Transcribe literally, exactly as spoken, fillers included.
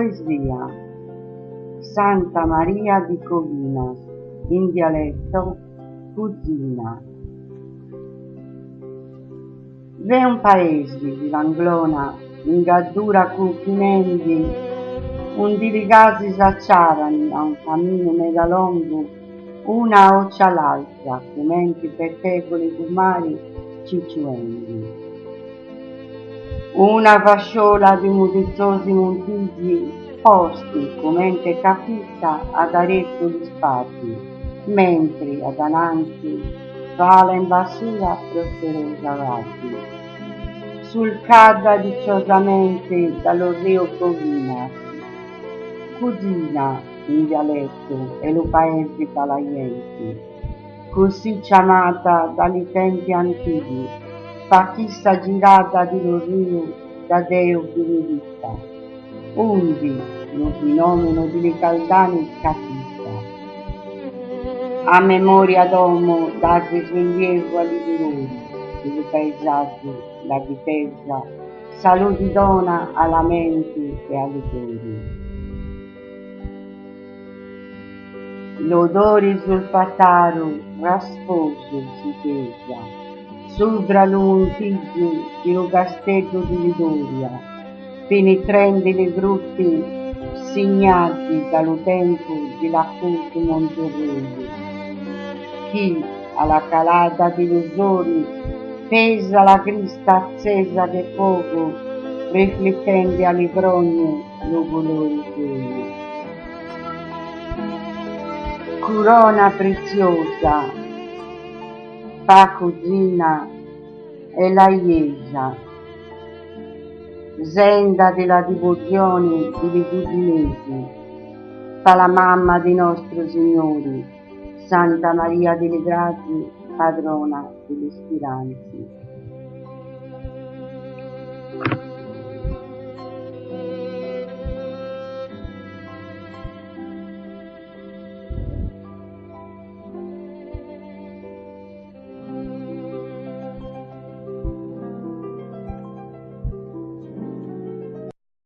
Poesia. Santa Maria di Covinas, in dialetto Cugina. V'è un paesi di l'Anglona, in gaddura cù Chinendi, undi li casi s'acciavani a un caminu meda longu, una occa a l'altra, cumenti petteguli cù mari cicciuendi. Una fasciola di musicosi muntigli posti, cumenti capita, ad aretu li spati, mentri ad ananzi fa la imbasura prosperosa vadi, sulcada diciosamenti da lu riu Covina. Cugina, in dialettu, è lu paesi da la ienti, cussì ciamata da li tempi antighi, pa chissa girata di lu riu da Deu binidita, undi lu finomenu di li Caldani capita. A memoria d'omu dà rilievu a li dulori di lu paisaghju, la difesa, saluti dona a la menti è a li cori. L'odori sulfataru rasposu si pesa supra lu muntighju di lu casteddu di Lidoria, pinitrendi li frutti signati da lu tempu di l'acutu Monterrosi, chì a la calata di lu sori pesa la crista accesa de focu, riflittendi a li grogne lu culori soi. Curona priziosa pa Cugina è la iesa, senda di la divuzioni di li cuginesi, pa la mamma di nostru Signori, Santa Maria di li Grazii, padrona di li spiranzi.